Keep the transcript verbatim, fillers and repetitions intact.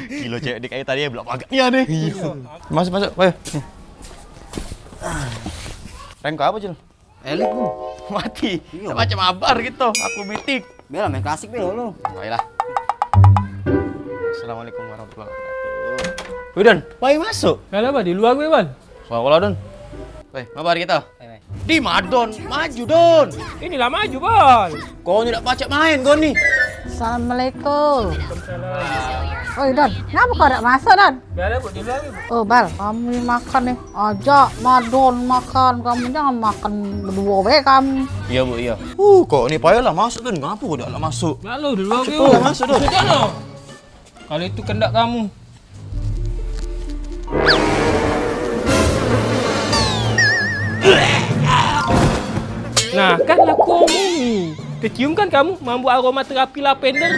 Gilo cewek dik kayak tadi ya, belak agak nih aneh. Masuk, masuk, ayo. Rem kau apa, Cil? Elit, Bun. Mati. Iyo. Tak macam abar gitu, aku mitik. Biarlah main klasik be lo. Baiklah. Assalamualaikum warahmatullahi wabarakatuh. Wih, Don, woi masuk. Kalau apa di luar gue, Bal? Suara bola, Don. Weh, ngabar kita? Di Madon, maju, Don. Inilah maju, Bal. Kau ni dak pacak main kau ni. Assalamualaikum. Oi, Don, kenapa kau dak masuk, Don? Biar aku di luar, Bu. Oh, Bal, kami makan nih. Ajak Madon makan, kamu jangan makan berdua be kami. Iya, Bu, iya. Uh, kau ni payahlah masuk, Don. Ngapa kau dak nak masuk? Lalu di luar, Bu. Masuk, Don. Masuk, Don. Sejak no. Kalau itu kendak kamu. Nah, kan aku omong ni. Kecium kan kamu mambu aroma terapi lavender?